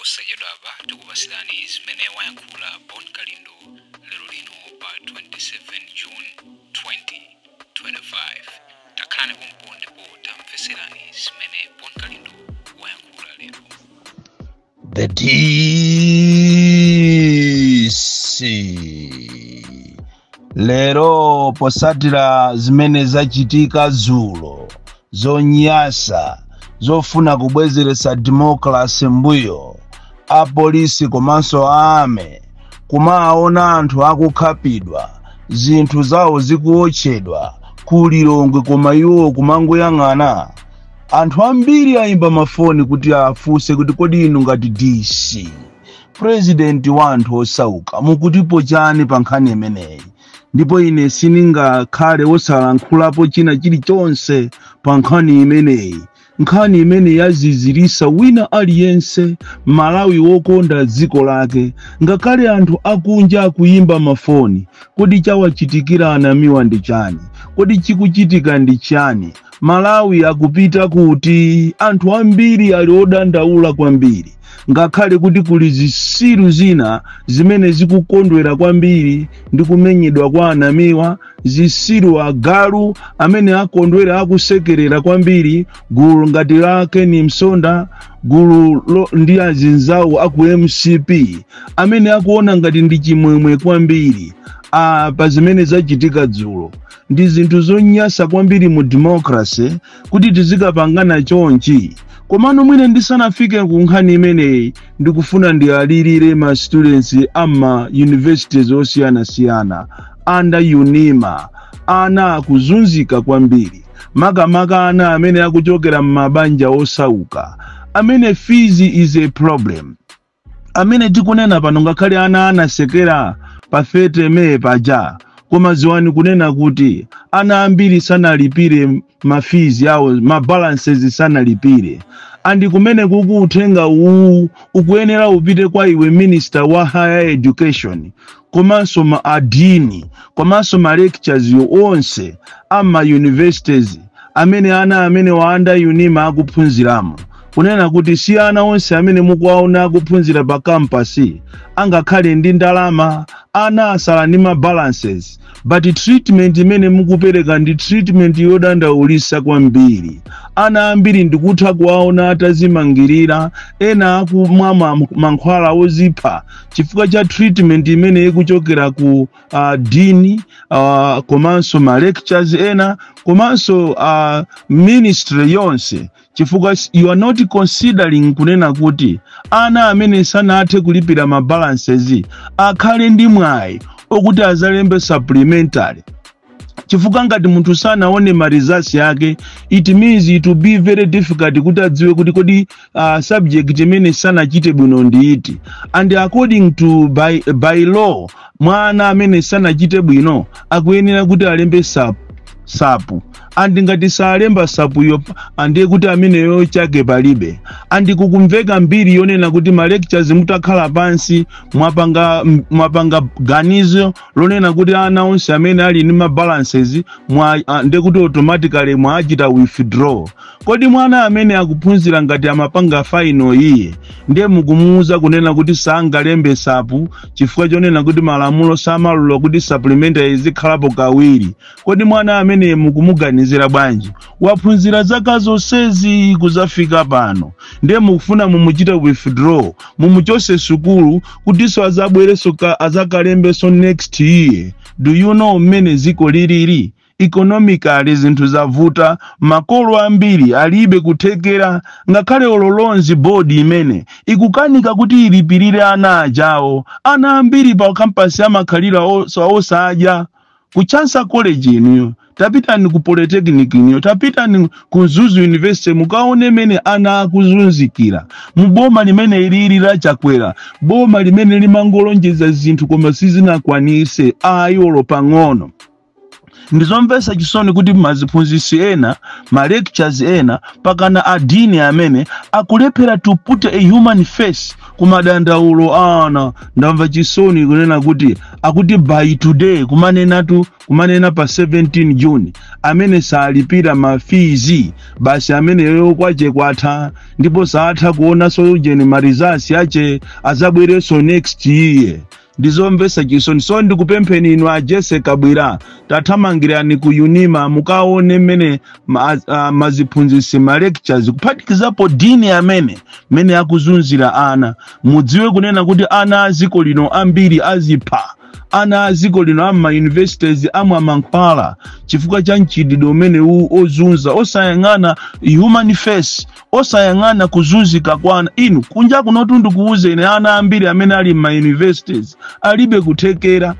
Posachedwapa tikupasirani zimene wayankhula Bon Kalindo lero lino pa 27 June 2025. Takhalani pompo ndipo tamveserani zimene Bon Kalindo wayankhula lero. The DC lero, posatira zimene zachitika dzulo zonyasa, zofuna kubwezeretsa democracy mbuyo, apolisi komanso army kumaona anthu akukhapidwa, zinthu zawo zikuotchedwa ku Lilongwe, koma iwo kumangoyang'ana. Anthu ambiri ayimba mafoni kuti afunse kuti, kodi inu ngati DC, president wa anthu osauka, mukutipo chani pa nkhani imeneyi? Ndipo ine sindingakhale wosalankhulapo china chilichonse pa nkhani imeneyi, nkhani imene yazizirisa wina aliyense Malawi wokonda dziko lake. Ngakhale anthu akunja akuyimba mafoni: kodi chawachitikira anamiwa ndi chani? Kodi chikuchitika ndi chani? Malawi akupita kuti? Anthu ambiri ali odandaula kwambiri, ngakhale kuti kuli zisilu zina zimene zikukondwera kwambiri ndi kumenyedwa kwa anamiwa, zisilu, agalu amene akondwera, akusekerera kwambiri, gulu ngati la Ken Msonda, gulu ndi azinzawo aku MCP amene akuona ngati ndi chimwemwe kwambiri pa zimene zachitika dzulo. Ndi zinthu zonyasa kwambiri mu democracy kuti tizikapangana chonchi. Komano mwine ndisanafike ku nkhani imeneyi, ndikufuna ndiyalirire ma students ama universities osiyanasiyana under UNIMA. Ana akuzunzika kwambiri, makamaka ana amene akuchokera m'mabanja osauka, amene fees is a problem. Amene tikunena pano, ngakhale ana anasekera pa 30 May paja, koma ziwani kunena kuti ana ambiri sanalipire ma fees yawo, ma balances sanalipire. And kumene kuku uthenga uwu ukuyenera upite kwa iwe minister wa higher education, komanso ma a dean, komanso ma lecturers onse ama universities amene ana amene wa under UNIMA akuphunziramo, kunena kuti si ana onse amene mukuwaona akuphunzira pa campus angakhale ndi ndalama. Ana asala ndi ma balances, but treatment imene mukupereka ndi treatment yodandaulisa kwambiri. Ana ambiri ndikutha kuwaona atazimangirira, ena akumwa mankhwala ozipha chifukwa cha treatment imene ikuchokera ku dean, komanso ma lecturers ena, komanso ministry yonse, chifukwa you are not considering kunena kuti ana amene sanathe kulipira ma balances akhale ndi mwayi okuti azalembe supplementary. Chifukwa ngati munthu sanaone ma results yake, it means it will be very difficult kuti adziwe kuti kodi subject imene sanachite bwino ndi iti. And according to by law, mwana amene sanachite bwino akuyenera kuti alembe supp, and ngati salemba supp yo, andiye kuti ameneyo chake palibe. And kukumveka mbiri yonena kuti ma lecturers mutakhala pansi mwapanga ganizo lonena kuti ana onse amene ali ndi ma balances mwa, ndiye kuti automatically mwachita withdraw. Kodi mwana amene akuphunzira ngati amapanga final iye, ndiye mukumuwuza kunena kuti sangalembe supp chifukwa chonena kuti malamulo samalola kuti supplementary izikhalapo kawiri? Kodi mwana amene mukumuganizira bwanji? Waphunzira zaka zonsezi kuzafika pano, ndiye mukufuna mumuchite withdraw, mumuchose sukulu kutinso azabwereso azakalembeso next year? Do you know mmene ziko lilili economically? Zinthu zavuta, makolo ambiri alibe kuthekera. Ngakhale olo loans board imene ikukanika kuti ilipirire ana ajawo. Ana ambiri pa campus amakhalira osadya. Ku Chancellor College inuyo tapitani, ku Polytechnic inuyo tapitani, ku Mzuzu University mukaone mene ana akuzunzikira mu boma limene ilili la Chakwera, boma limene limangolonjeza zinthu koma sizinakwanise ayi olo pang'ono. Ndizomvetsa chisoni kuti maziphunzitsi ena, ma lectures ena, pakana a dean amene akulephera to put a human face kumadandaulo ana. Ndamva chisoni kunena kuti akuti by today, kumanenatu, kumanena pa 17 June, amene salipira ma fees basi ameneyo kwache kwatha, ndipo saatha kuonanso ujeni ma results ache, azabwerenso next year. Ndizomvetsa chisoni. So ndikupempheni inu a Jesse Kabwira, tathamangirani ku UNIMA, mukaone mmene maziphunzitsi, ma lectures, kuphatikizapo dean amene mmene akuzunzira ana. Mudziwe kunena kuti ana a ziko lino ambiri azipha. Ana a ziko lino ama universities amwa mankhwala chifukwa cha mchitidwe umene ozunza, osayang'ana human face, osayang'ana kuzunzika kwana. Inu, kunja kunotu, ndikuwuzeni, ana ambiri amene ali ma universities alibe kuthekera,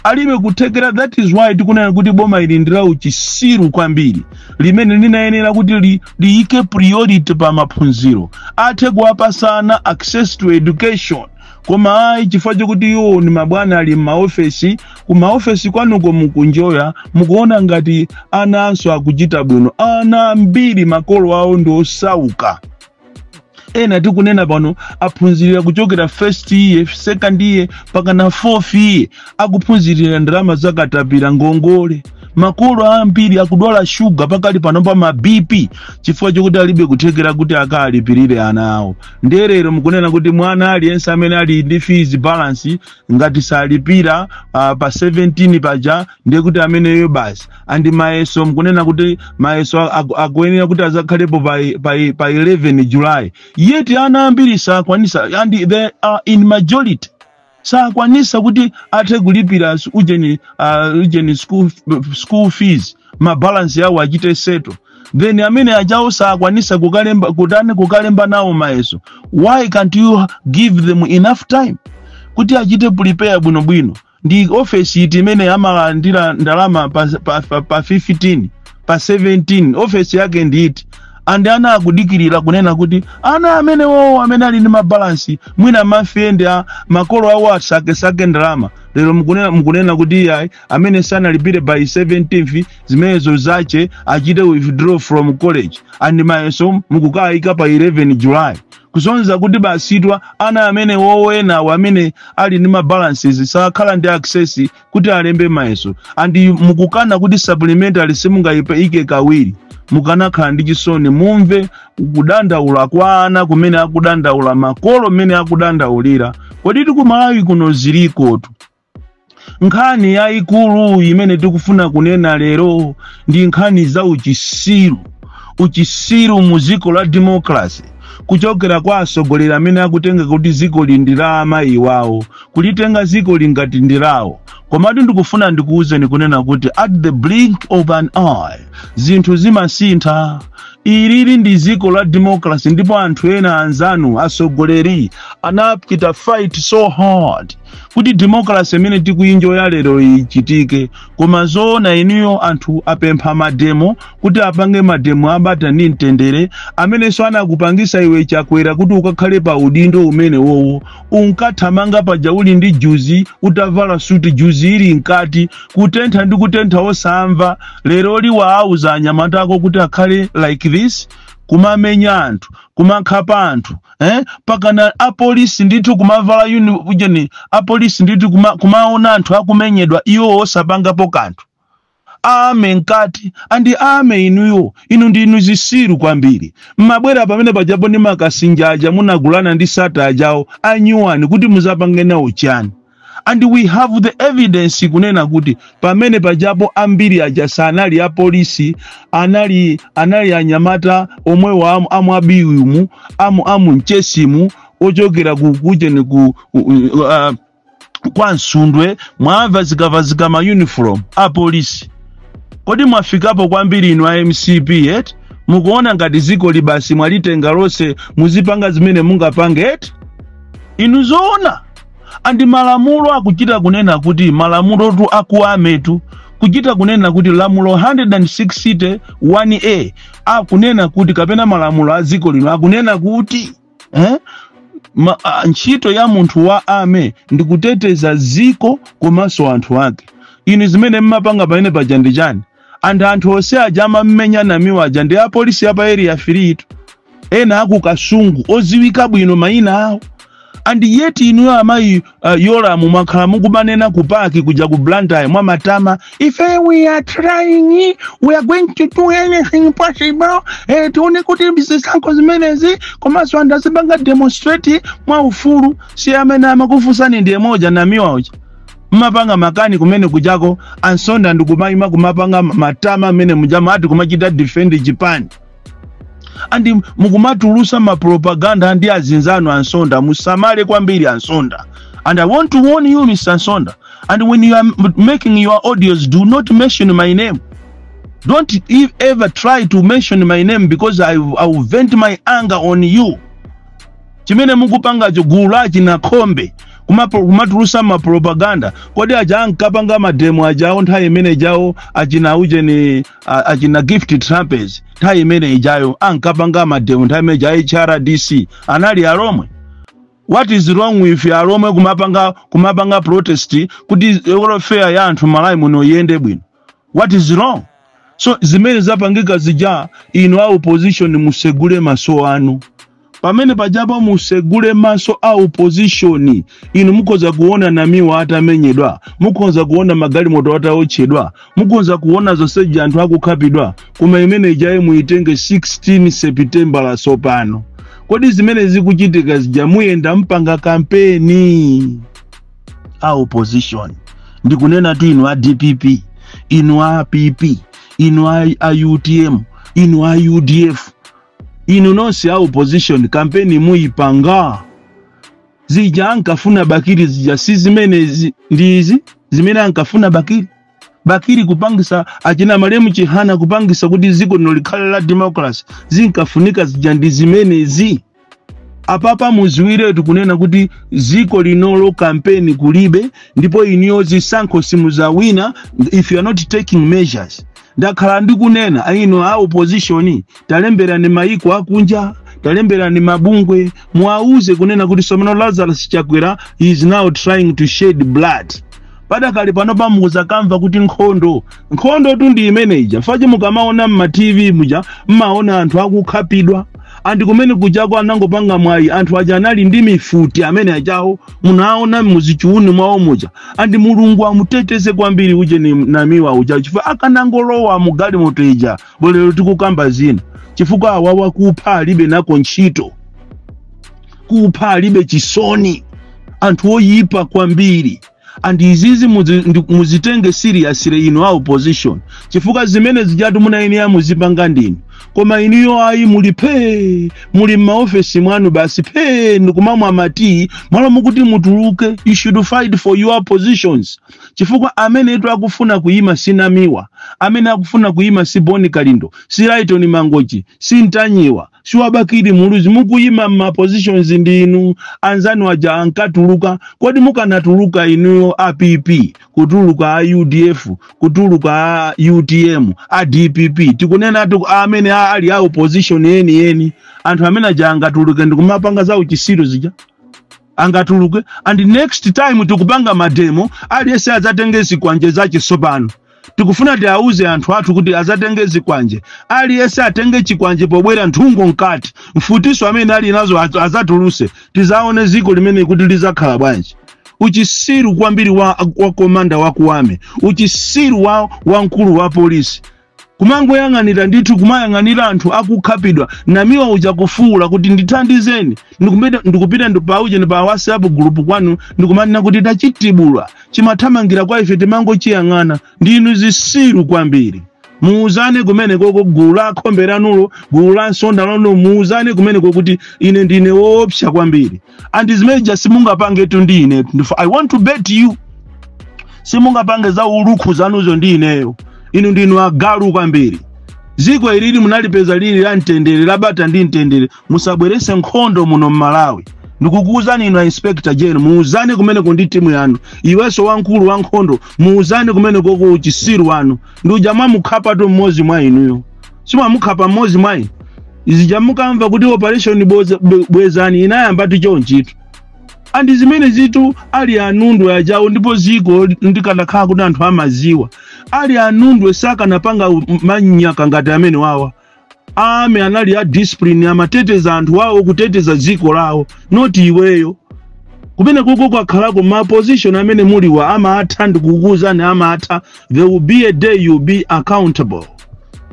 alibe kuthekera. That is why tikunena kuti boma ili ndi la uchisiru kwambiri, limene linayenera kuti liyike priority pa maphunziro, athe kuwapasana access to education. Koma ayi, chifukwa chokuti iwo ni mabwana ali m'maofesi, kumaofesi kwanuko mukunjoya, mukuona ngati ana anso akuchita bwino. Ana ambiri makolo awo ndi osauka. Ena tikunena pano aphunzirira kuchokera first year, second year, mpaka fourth year, akuphunzirira ndalama zakatapira, ngongole. Makolo ambiri akudwala shuga pakali pano, pa ma BP, chifukwa chokuti alibe kuthekera kuti akalipirire ana awo. Nderero mukunena kuti mwana aliyense amene ali ndi fees balance, ngati salipira pa 17 paja, ndiye kuti ameneyo basi. And mayeso, mukunena kuti mayeso akuyenera kuti azakhalepo pa 11 July, yet ana ambiri sakwanisa, and they are in majority, sakwanisa kuti athe kulipira ujeni school fees, ma balance yawo achite settle. Then amene ajawo sakwanisa kukalemba, kutani, kukalemba nawo mayeso. Why can't you give them enough time kuti achite prepare bwinobwino? Ndi ofesi iti imene amalandira ndalama pa 15, pa 17? Ofesi yake nditi? And ana akudikirira kunena kuti ana amene wowo amene ali ndi ma balance, mwina mafende a makolo awo asakesake ndalama. Lero mukunena kuti iyayi, amene sanalipire by 17th, zimenezo zache, achite withdraw from college. And mayeso mukukayika pa 11 July, kusonyeza kuti basitwa ana amene wowenawo amene ali ndi ma balances sakhala ndi access kuti alembe mayeso. And mukukana kuti supplementary simungayike kawiri. Mukanakhala ndi chisoni, mumve kudandaula kwa ana kumene akudandaula, makolo mmene akudandaulira. Kodi tikumalawi kuno zilikotu? Nkhani yayikulu imene tikufuna kunena lero ndi nkhani za uchisiru, uchisiru mu dziko la democracy, kuchokera kwa atsogoleri amene akutenga kuti dziko li ndi la amayi wawo, kulitenga dziko lingati ndi lawo. Komatu ndikufuna ndikuwuzeni kunena kuti at the blink of an eye zinthu zimasintha. Ilili ndi dziko la democracy, ndipo anthu ena anzanu atsogoleri anachita fight so hard kuti democracy imene tikuyinjoya lero ichitike. Koma zoona inuyo, anthu apempha ma demo kuti apange ma demo abata ndi mtendere, amenenso anakupangisa iwe Chakwera kuti ukakhale pa udindo umene wowo. Unkathamanga paja uli ndi juzi, utavala suti, juzi ili mkati, kutentha ndi kutentha osamva. Lero liwaauza anyamata ako kuti akhale like this, kumamenya anthu, kumakhapa anthu, eh? Pakana apolisi ndithu kumavala ujeni, apolisi ndithu kumaona anthu akumenyedwa, iwo osapangapo kanthu, ame mkati andi ame. Inuyo, inu ndinu zisiru kwambiri. Mmabwera pamene pajapo ndi makasinja aja munagulana ndi sata ajawo anyuwani kuti muzapange nawo chani? And we have the evidence kunena kuti pamene pajapo ambiri aja sanali apolisi, anali anyamata omwewo amu abiwimu, amu mchesimu, ochokera ku kucheni ku kwa Msundwe. Mwamva zikavazika ma uniform apolisi. Kodi mwafikapo kwambiri inu a MCP eti? Mukuona ngati ziko libasi mwalitenga lonse, muzipanga zimene mungapange eti? Inu, zoona? And malamulo akuchita kunena kuti, malamulotu akuametu kuchita kunena kuti lamulo 160 1A akunena kuti, kapena malamulo a dziko lino akunena kuti, eh? Ntchito ya munthu wa army ndi kuteteza ziko komanso anthu ake. Inu zimene mmapanga pamene paja ndi chani? Anthu onse aja amammenya Namiwa aja ndi apolisi apa Area 3 tu, ena aku Kasungu oziwika bwino mayina awo. And yet inuyo amayi Yolamu mwakhala mukumanena ku park kuja ku Blantyre mwamatama, "Ife we are trying, we are going to do anything possible, tione kuti zisankho zimenezi komanso anthu azipanga demonstrate mwa ufulu." Si amene amakufunsani ndiye moja Namiwa uja mmapanga makani kumene kujako. Ansonda ndikumayima kumapanga matama amene mujama ati kumachita defend chipani and mukumatulusa mapropaganda ndi azinzanu. Ansonda, musamale kwambiri, Ansonda. And I want to warn you, Mr Ansonda, and when you are making your audios, do not mention my name. Don't ever try to mention my name because I will vent my anger on you. Chimene mukupangacho, gulu lachi na khombe kumatulusa mapropaganda. Kodi aja ankapanga mademo ajawo nthawi imene ijawo, achina ujeni, achina Gift Trapence, nthawi imene ijayo ankapanga mademo nthawi imene ija HRDC, anali Alomwe? What is wrong with Alomwe kumapanga protest kuti welfare ya anthu Malawi muno iyende bwino? What is wrong? So zimene zapangika zija, inu a opposition musegule maso anu pamene pajapo, musegule maso a opposition. Inu mukhoza kuona Namiwa atamenyedwa, mukhoza kuona magalimoto ataotchedwa, mukhoza kuona zonseji anthu akukhapidwa, koma imene ijayi muitenge 16 September lasopano. Kodi zimene zikuchitika zija muyenda mpanga kampeni? A opposition, ndikunena tu inu a DPP, inu a PP, inu a UTM, inu a UDF, inu nonse a opposition, kampeni muyipanga? Zija ankafuna Bakiri zija si zimene ndizi zimene ankafuna Bakiri. Bakiri kupangisa, achina malemu Chihana kupangisa kuti dziko lino likhale la democracy, zinkafunika zija ndi zimenezi? Apapa muziwiretu kunena kuti dziko linolo kampeni kulibe, ndipo iniyo zisankho simuzawina if you are not taking measures. Ndakhala ndikunena, ino a opposition, talemberani mayiko akunja, talemberani mabungwe, muwauze kunena kuti somano Lazarus Chakwera is now trying to shed blood. Padakali pano pamuzakamva kuti nkhondo, nkhondo tu ndi imene ija. Fache mukamaona mma TV muja, mmaona anthu akukhapidwa, and kumene kujako anangopanga mwayi, anthu aja anali ndi mifuti amene ajawo munaona muzichiuni mwawo muja. And Mulungu amuteteze kwambiri uje ni Namiwa uja, chifukwa akanangolowa mu galimoto ija, bolero tikukamba zina, chifukwa awawa kupha alibe nako ntchito, kupha alibe chisoni, anthu oyipa kwambiri. And izizi muzitenge seriously inu a opposition, chifukwa zimene zijatu munayenera muzipanga ndinu, koma iniyo ayi, muli phee, muli m'maofesi mwanu basi phee ndikumamwa mati mwalo mukuti mutuluke. You should fight for your positions, chifukwa amene etu akufuna kuyima si Namiwa, amene akufuna kuyima si Boni Kalindo, si Lighton Mangochi, si Ntanyiwa, si wabakiri Muluzi. Mukuyima m'ma positions ndinu, anzanu aja ankatuluka. Kodi mukanatuluka inuyo a PP, kutuluka a UDF, kutuluka a UTM, a DPP, tikunena tu amene ali a opposition yeni yeni, anthu amene aja angatuluke ndikumapanga za uchisiru zija? Angatuluke? And next time tikupanga mademo, aliyense adzatenge zikwanje zachitsopano. Tikufuna tiauze anthu athu kuti azatenge zikwanje, aliyense atenge chikwanje pobwera nthungo mkati, mfutiso amene ali nazo azatuluse, tizaone ziko limene kuti lizakhala bwanji. Uchisiru kwambiri wa commander wa kuwame, uchisiru wa mkulu wa polisi, kumangoyang'anira ndithu, kumayang'anira anthu akukhapidwa, Namiwa uja kufuwula kuti ndithandizeni, ndikupita ndipauje ndi pa WhatsApp group kwanu ndikumanena kuti tachitibula chimathamangira kwa ife, timangochiyang'ana. Ndinu zisiru kwambiri. Muuzane kumene koko gulu la khombe lanulo, gulu la nsonda lanulo, muuzane kumene kokuti ine ndine woopsa kwambiri. And zimeneja simungapangetu ndi ine. I want to bet you simungapange za ulukhu zanuzo ndi ineyo. Inu ndinu agalu kwambiri. Ziko ilili munalipeza lili la mtendere, labata ndi mtendere. Musabwerese nkhondo muno mMalawi. Ndikukuwuzani inu a inspector general, muuzane kumene ndi timu yanu. Iwenso wamkulu wa nkhondo, muuzane kumene koko uchisiru wanu. Ndi uja mwamukhapatu mmodzi mwa inuyo, simwamukhapa mmodzi mwa inu? Izija mukamva kuti operation bwezani inayamba tichonchitu. And zimene zitu ali anundwe ajawo, ndipo ziko ndikanakhala kuti anthu amaziwa ali anundwe sakanapanga manyaka ngati amene wawa. Ame anali a discipline, amateteza anthu awo, kuteteza dziko lawo, not iweyo. Kumene kuko kwakhalako ma position amene muliwa amatha, ndikukuwuzani amatha. There will be a day you'll be accountable.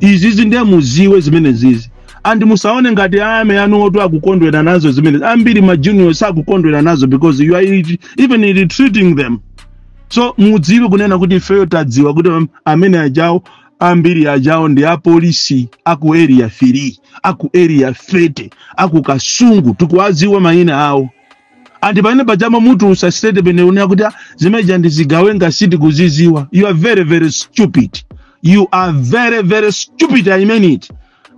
Izizi ndiye muziwe zimene zizi, and musaone ngati ame anu otu akukondwera nazo zimene. Ambiri ma junior sakukondwera nazo because you are even ill-treating them. So mudziwe kunena kuti ifeyo tadziwa kuti amene ajawo, ambiri ajawo ndi apolisi aku Area 3, aku Area 30, aku Kasungu. Tikuwadziwa mayina awo. And pamene pajama mutulusa statement unena kuti, "Ah, zimeja ndizigawenga, sitikuziziwa." You are very very stupid. You are very very stupid, I mean it.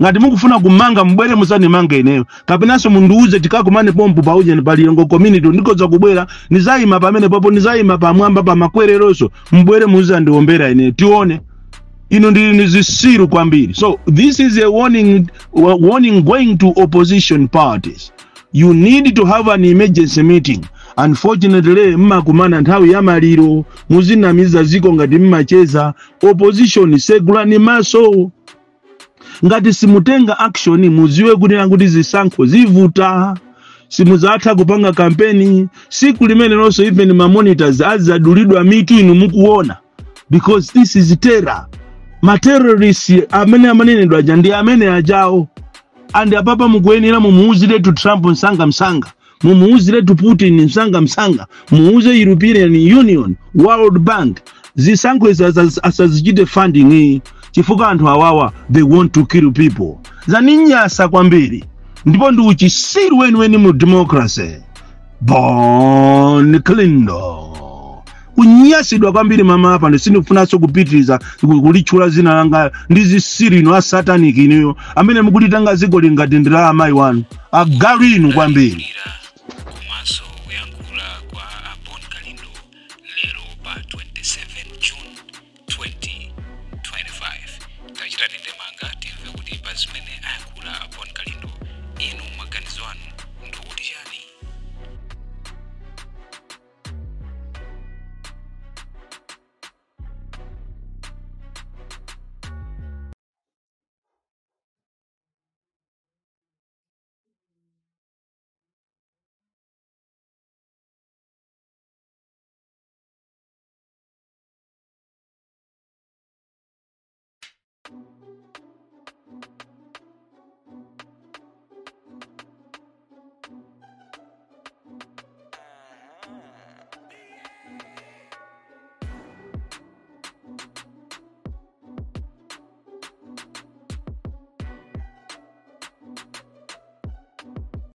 Ngati mukufuna kumanga, mubwere musandimanga ineyo, kapenanso mundiuze tikakumane pompo paujeni pa Lilongwe Community. Ndikhoza kubwera, nizayima pamene popo, nizayima pamwamba pa makwereroso. Mubwere muzandiombera ineyo, tione. Ino ndili ni zisiru kwambiri. So this is a warning going to opposition parties. You need to have an emergency meeting. Unfortunately, mmakumana nthawi ya maliro, muzinamiza ziko ngati mmacheza. Opposition, segulani maso. Ngati simutenga action, muziwe kunena kuti zisankho zivuta, simuzatha kupanga kampeni. Siku limene lonso even ma monitors azadulidwa mitu inu mukuona, because this is terror. Ma terrorists amene amanenedwa aja ndi amene ajawo. And apapa mukuyenera mumuuziretu Trump msanga msanga, mumuuziretu Putin msanga msanga, muuze European Union, World Bank, zisankho izi asazichite funding iyi, chifukwa anthu awawa, they want to kill people. Zaninyasa kwambiri, ndipo ndi uchisiru weniweni mu democracy. Bon Kalindo kunyasidwa kwambiri mama. Apa sindikufunanso kupitiriza kulitchula zina langa ndi zisiru inu a satanic inuyo amene mukulitanga ziko lingati ndi la amayi wanu. Agalu inu kwambiri. Kulira.